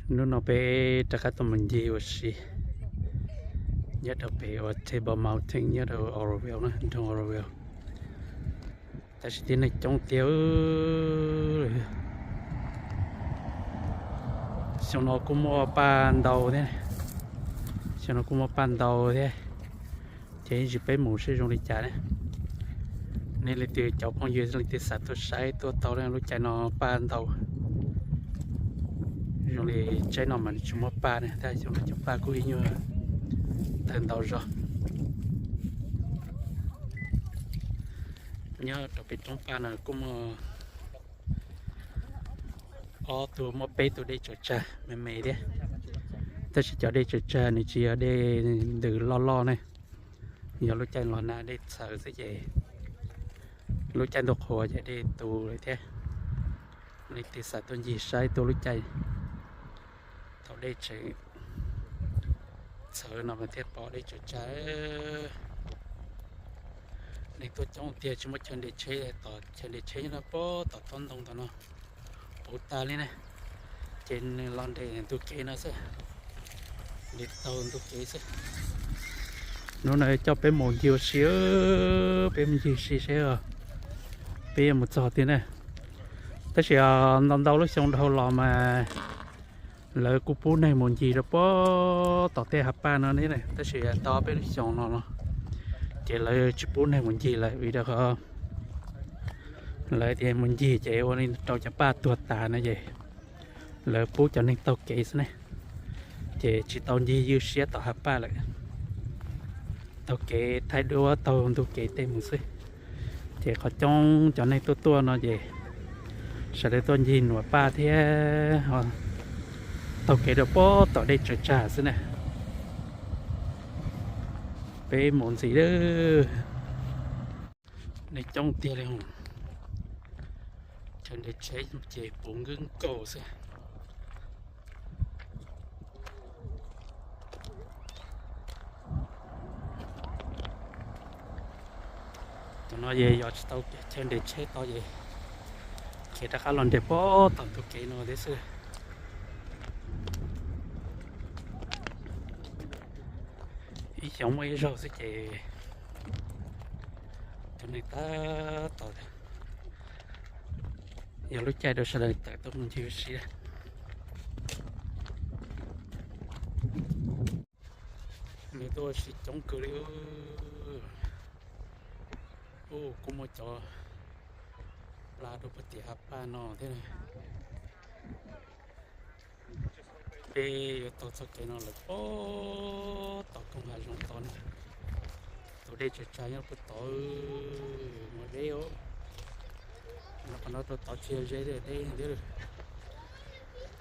Hnub no peb rov qab tuaj mus ncig ua si nyob rau pem uas Table Mountain nyob rau Oroville na, nroog Oroville. Tab sis tib neeg coob tiag. Xyoo no kuj muaj paj ntau thiab, xyoo no kuj muaj paj ntau thiab. Ces ib ntsis peb mus seb zoo li cas ne. Nej leej twg cov phooj ywg leej twg xav tuaj saib tuaj tau ne, lub caij no paj ntau. Zoo li tsaib no mas nws tsis muaj paj ne, tab xyoo no cov paj kuj ib nyuag tawg ntau zog. Nyob rau pem roob paj no kuj muaj ob tug, muaj peb tug dej tsaws tsag me me thiab. Tab sis cov dej tsaws tsag nws tsis yog dej ntws loj loj ne, yog lub caij los nag dej txhawv xwb ces lub caij ntuj qhuav ces dej tu lawm thiab. Leej twg xav tuaj ncig saib tuaj lub caij thaum dej tseem txhawv no mas thiaj pom dej tsaws tsag. Neeg tuaj coob tiag, tsis muaj chaw nres tsheb, tom chaw nres tsheb nyob rau pem tom tsob ntoo tom no puv tas li ne. Ces nws los nres ntug kev no xwb, nres taug ntug kev xwb. Hnub no coj peb mus ncig ua si, peb mus ncig si seb peb yuav mus txog tiag ne. Tab sis ntau ntau lub xyoo dhau los mas lawv kuj pub neeg mus ncig rau pem tom tej hav paj no thiab, tab sis tau peb lub xyoos no no ces lawv tsis pub neeg mus ncig lawm vim rau qhov lawv tias mus ncig ces ua li rau cov paj tuag tas no ces lawv pub cov neeg taug kev xwb ne, ces tsis tau ncig ywj siab tom hav paj lawm. Taug kev thaij duab taug ntug kev tej mus xwb. Ces qhov coob cov neeg tuaj tuaj no ces sawv daws tuaj ncig nuam paj thiab taug kev rau pem tom dej tsaws tsag xwb na. Peb mus ntxiv lawm. Neeg coob tiag li, chaw nres tsheb ces puv nkaus nkaus xwb. Tam no ces yog tsis tau chaw nres tsheb tau ces khiav rov qab los nres pem tom ntug kev no thiab xwb. Ib xyoos muaj ib zaug xwb ces cov neeg tab tom yog lub caij rau sawv daws tawm tuaj mus ncig ua si. Nws tuaj ua si coob kawg li. Ub, kuj muaj cov pla rau puag tim hav paj no thiab. Peb yuav taug txoj kev no lawm pem tom koog hav zoov tod na. Tus dej tsaws tsag nyob puag tod, mus deb os. Qhov no rau tod tsis yog ze, deb thiab.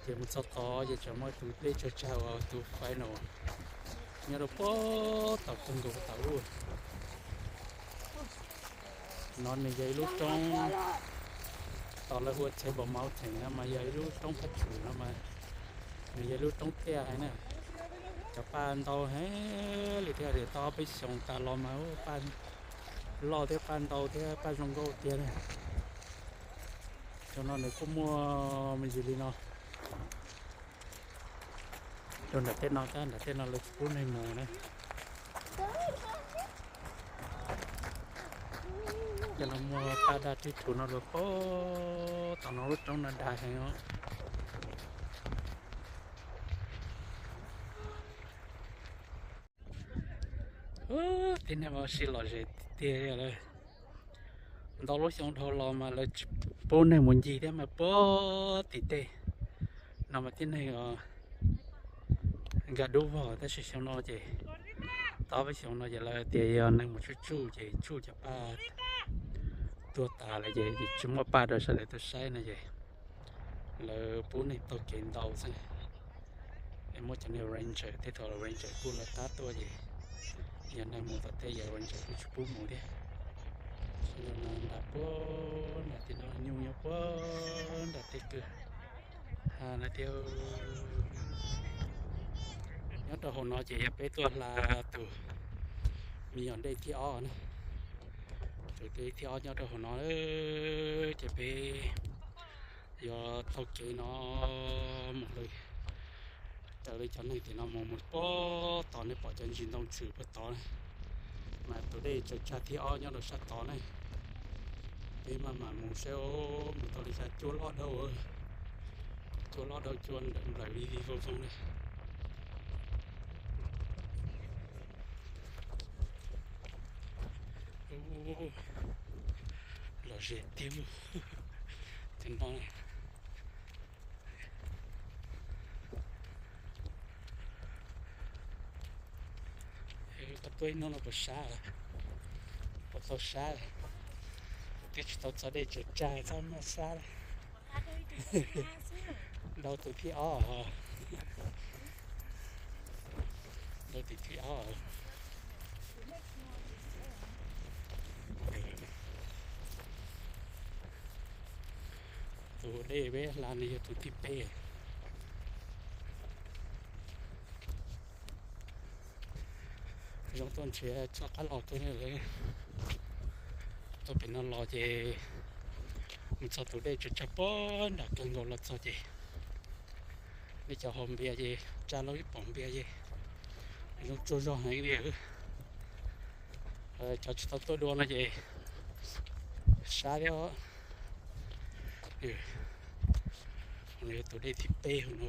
Ces mus txog tod ces tseem muaj tus dej tsaws tsag uas tus final nyob rau puag tom koog nkaus puag tom ub. No nws yog ib lub roob, tos lawv hu ua Table Mountain no mas yog ib lub roob phab tsum no mas nws yog ib lub roob tiaj heev na. Cov paj ntau heev li thiab, tau ob peb xyoos tas los mas paj loj thiab paj ntau thiab paj zoo nkauj tiag na. Xyoo no nws kuj muaj me ntsis li no. Rau nram tej no, nram tej no lawv tsis pub neeg mus na. Ces los muaj paj daj tib rhu no rau pem tom no, lub roob no dag heev os. Tib neeg ua si lom zem tiag tiag lawm. Ntau lub xyoo dhau los mas lawv tsis pub neeg mus ncig thiab mas puag tim tej no mas tib neeg nkag dub vog, tab sis xyoo no ces, tau peb xyoos no ces lawv tias yog neeg mus tsuj tsuj ces tsuj cov paj tuag tas lawm ces tsis muaj paj rau sawv daws tuaj saib no ces lawv pub neeg taug kev ntau xwb. Es muaj cov niag ranger thiab, thaum ranger kuj lawv qab tuaj ces yog neeg mus tom tej yog ranger kuj tsis pub mus thiab. Nram puag nram tej no nyuj nyob puag nram tej kawg. Ha na tiag. Nyob rau hauv no ces yog peb tuaj hla tus me nyuam dej thib ob na. Tus dej thib ob nyob rau hauv no, ces peb yuav taug kev no mus lawm. Raws li cov neeg tim no mus mus puag tod, nej pom cov ntsis ntoo tshwm puag tod ne, mas tus dej tsaws tsag thib ob nyob rau sab tod ne. Peb maj mam mus saib, mus tau li cas cua loj dhau, cua loj dhau, cua nplawm vij vij voog voog li. Lom zem tiag cov no. Qhov tuaj ib hnub no puas sab, puas tau sab, twb tsis tau txog dej tsaws tsag txhob muaj sab. Dau tus thib ob, dau tus thib ob. Tus dej peb hla no yog tus thib peb. Zoo tuaj nrhiav txoj qab los kawg li. Tuaj pem no los ces mus txog tus dej tsaws tsag puag nram kawg nkaus los txog ces nej cov haus npias ces tsa lauj ib pom npias ces zoo tsuag zog heev li. Cov tsis tau tuaj dua no ces sab thiab. Tus dej thib peb hauv no,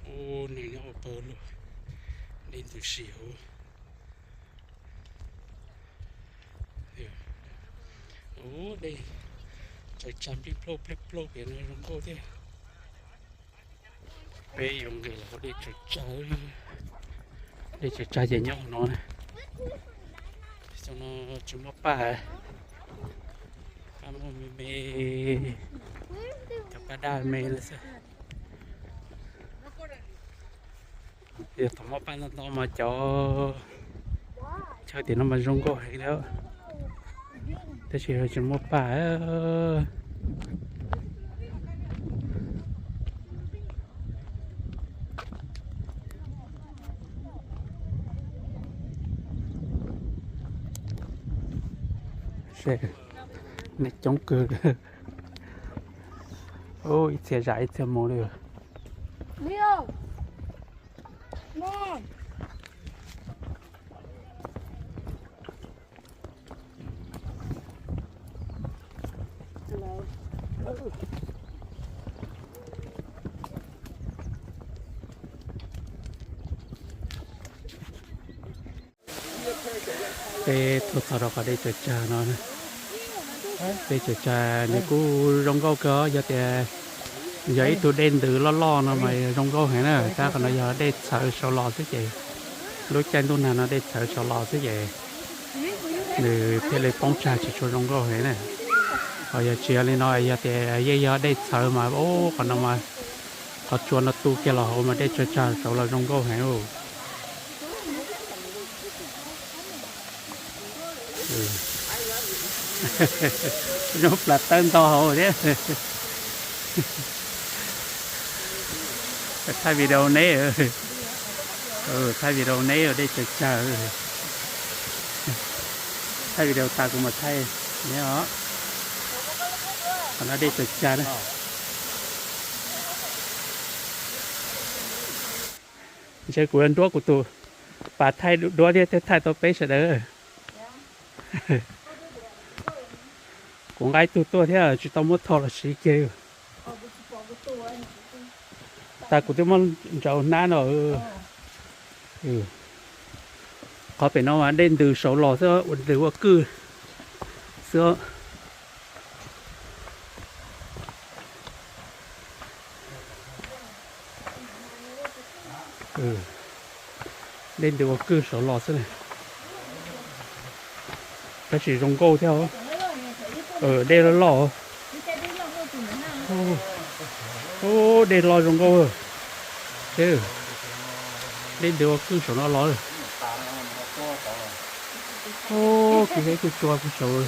ub, neeg nyob ua pawg lug, dej ntws si hauv. Ub, dej tsaws tsag nplij plauj nplij plauj pem no zoo nkauj thiab. Peb yuav nqis los hauv dej tsaws tsag, dej tsaws tsag ces nyob hauv no na. Xyoo no tsis muaj paj, paj muaj me me, cov paj daj me lawm xwb. Yog thaum muaj paj ntau ntau mas cov chaw tim no mas zoo nkauj heev li, tab sis tsis muaj paj. Nej coob kawg. Ib txhia zam ib txhia mus li. Peb tuaj txog rau qhov dej tsaws tsag no. Dej tsaws tsag nws kuj zoo nkauj kawg, yog tias yog ib tug dej ntws loj loj no mas zoo nkauj heev na, tab qhov no yog dej txhawv saud los xwb ces, lub caij ntuj nag no dej txhawv saud los xwb ces nws thiaj li poob tsag tsis tshua zoo nkauj heev na. Ho yog tsis yog li no, yog tias yeej yog dej txhawv mas ub, qhov no mas, qhov tsua no tu kiag los hauv mas dej tsaws tsag saud los zoo nkauj heev. Zoo plas tawb ntog hauv thiab. Thaij video neb, thaij video neb dej tsaws tsag. Thaij video tas kuv mam thaij neb os. Qhov no dej tsaws tsag na. Ntshe kuv yuav nruab kuv tus pas thaij duab thiab thiaj thaij tau peb sawv daws. Kuv nqa ib tug tuaj thiab tsis tau muab tho los siv kiag li. Tas kuv twb muab ntsaws hnab no. Qhov pem no mas dej ntws saud los xwb, ntws ua kwj xwb. Dej ntws ua kwj saud los xwb na. Tab sis zoo nkauj thiab. Dej loj loj. Ub, dej loj zoo nkauj. Dej ntws ua kwj saum no los. Ub, kwj teb kwj tsua puag saud.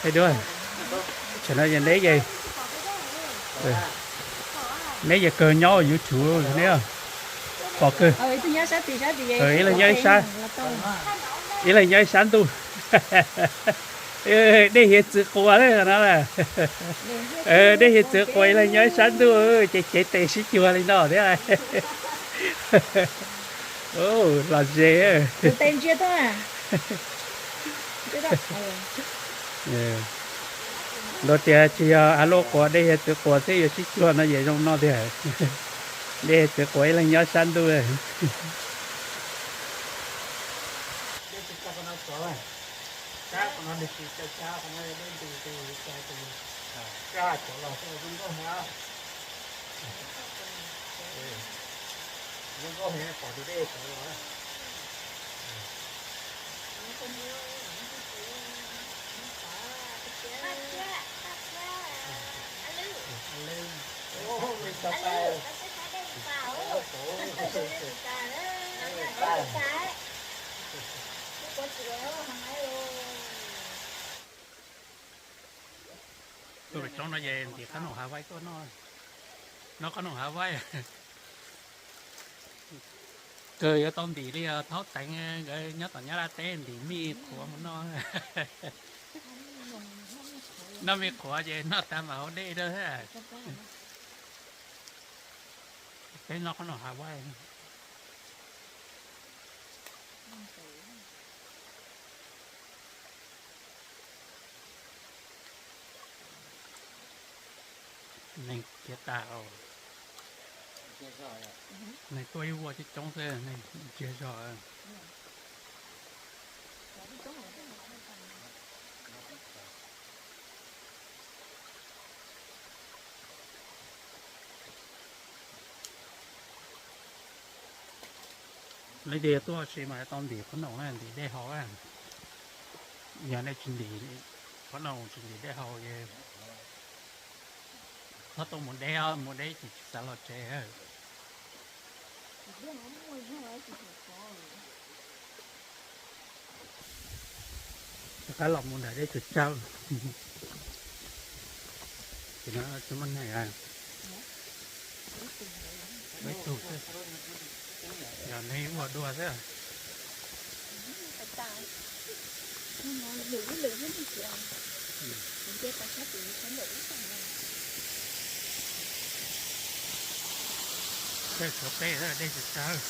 Hais dua, tsam no yog neb, neb yeej kawg nyob YouTube neb, pom kawg. Ib leeg nyob ib sab, ib leeg nyob ib sab ntuj. Dej hiav txwv quas no, dej hiav txwv quas ib leeg nyob ib sab ntuj, ces cev tes sib cuag li no thiab. Los ze. Luag tias tsis yog av luaj quas, dej hiav txwv quas xwb yuav sib cuag no ces zoo no tiag. Dej hiav txwv quas ib leeg nyob sab ntuj. Tuaj rau tsob no ces ntim qhob noom hav vaij tuaj noj. Noj qhob noom hav vaij. Kawg yuav tau ntim li os, thaub teev nkawd nyob tom Nyab Laj teb ntim mij qhuav mus noj. Noj mij qhuav ces noj tag mam haus dej rau. Peb noj qhob noom hav vaij. Neeg kiag tas, neeg tuaj ib vuag coob coob xwb, neeg ntsiag zog. Leej twg tuaj ua si mas tau ntim qhob noom na, ntim dej haus. Yog nej tsis ntim qhob noom, tsis ntim dej haus es txhob tuaj mus deb, mus deb ces tsis xav los tsev. Rov qab los mus nram dej tsuas tsawg. Ces no tsis muaj neeg, peb tug xwb, yog neeg ua dua xwb. Tshuav peb dej tsis tsawg.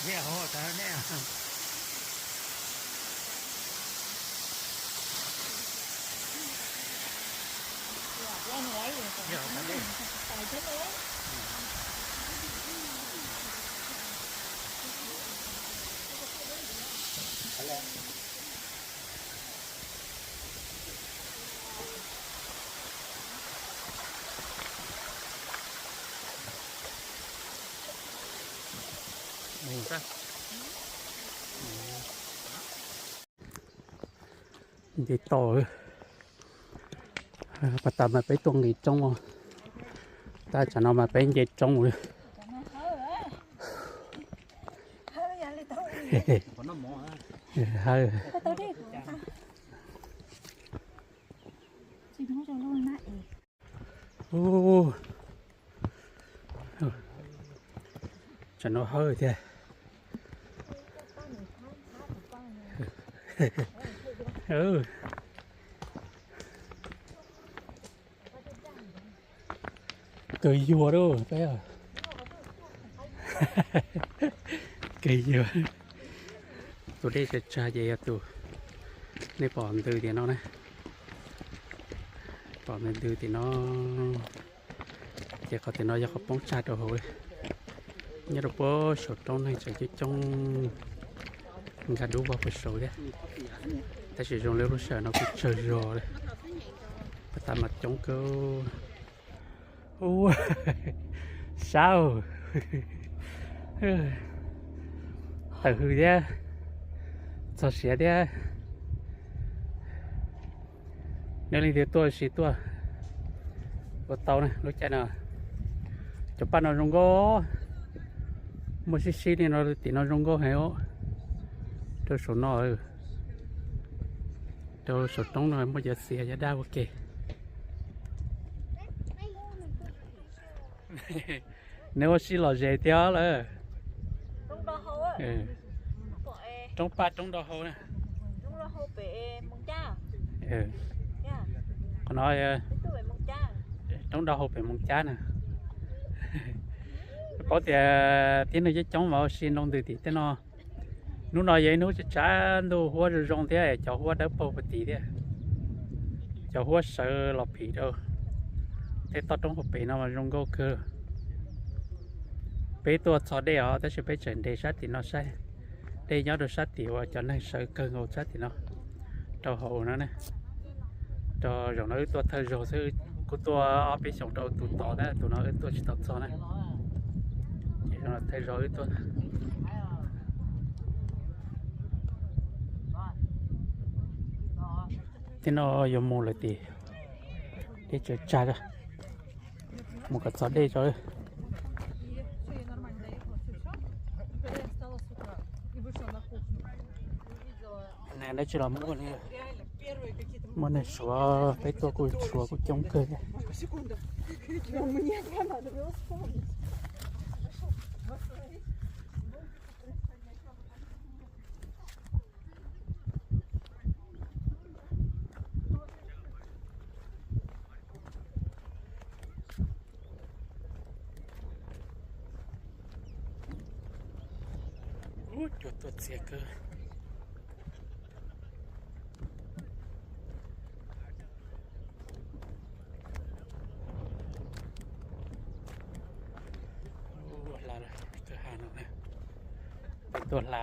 Dej hauv tas nej. Nce toj, pas tas mas peb tuaj nqis roob, tab tsam no mas peb nce roob. Hawb. Tsam no hawb thiab. Kawg yuag lawm peb. Kawg yuag. Tus dej tsag tsag ces yog tus, nej pom ntws tim no na. Pom ntws ntws tim no. Ces qhov tim no yog qhov poob tsag rau hauv. Nyob rau puag saum roob neeg tseem coob coob, nkag dub vog puag saud thiab. Tab sis zoo li lub sij hawm no kuj tsawg zog li, pas tas mas coob kawg. Ua, sab, tawm hws thiab, txog siav thiab. Neb leej twg tuaj ua si tuaj ua tau na lub caij no. Cov paj no zoo nkauj, muaj sib sib li no tim no zoo nkauj heev os. Rau saum no, rau saum roob no muaj cov txiv cov dab ua ke. Neb ua si lom zem thiab lawm. Roob Paj, roob Dau Hau na. Qhov no roob Dau Hau pem Moos Cab na. Paub tias tib neeg coob coob mas ua si nroo ntws tim tej no. Hnub no yog ib hnub tshav ntuj huab zoo zoo thiab cov huab dawb paug puag tim thiab. Cov huab sawv los phim rau tej toj roob hauv pes no mas zoo nkauj kawg. Peb tuaj txog dej os tab sis peb tseem nres sab tim no saib. Dej nyob rau sab tim uas cov neeg sawv kawg nkaus sab tim no rau hauv no ne. Rau zaum no wb tuaj thawj zaug xwb, kuv tuaj ob peb xyoos rau tus tod tab sis tus no wb tuaj tsis tau txog na. Ces zaum no thawj zaug wb tuaj. Tej no yuav mus lawm tim dej tsaws tsag, mus kom txog dej tso. Dab tsi los muaj, muaj neeg Suav, peb tuaj kuj Suav kuj coob kawg thiab. Ub, cua tuaj txias kawg. Ub, hla lawm, kwj ha no na. Peb tuaj hla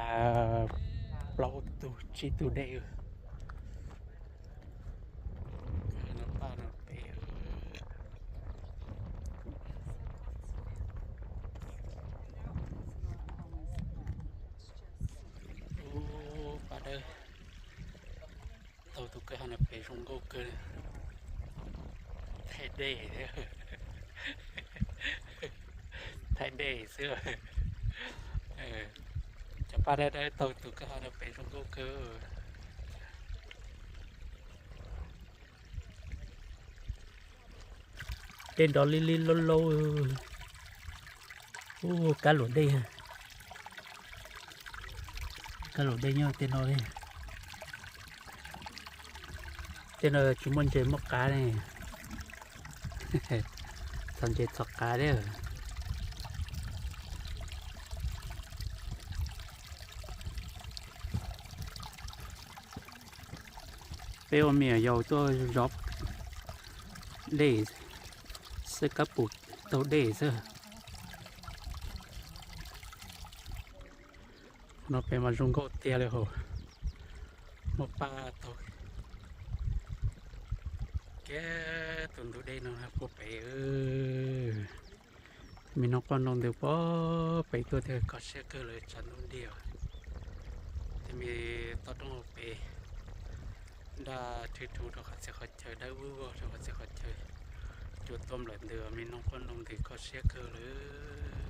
plaub tug tsib tug dej. Kwj ha no paj no pem. Ub, paj dawb. Taug tus kwj ha no pem zoo nkauj kawg. Thaij dej thiab. Thaij dej xwb. Cov paj dawb dawb taug tus kwj ha no pem zoo nkauj kawg. Dej nrov li li laub laub. Ub, kab luam dej. Kab luam dej nyob tej no li. Tej no tsis muaj ntses muaj qav ne. Txhom ntses txhom qav thiab. Peb ua me nyuam yaus tuaj zov dej xwb, kab pum taug dej xwb. No pem mas zoo nkauj tiag li hauv, muaj paj taug kiag tus ntug dej no puag pem. Me noog poj noog ntws puag pem tuaj thiab kho siab kawg lawm tshav ntuj ntiag. Tej me toj roob hauv pes daj rhwv rhuv rau qhov txhia qhov chaw, dawb vog rau qhov txhia qhov chaw. Cua tuaj nplawm ntws, me noog poj noog ntws kho siab kawg lawm.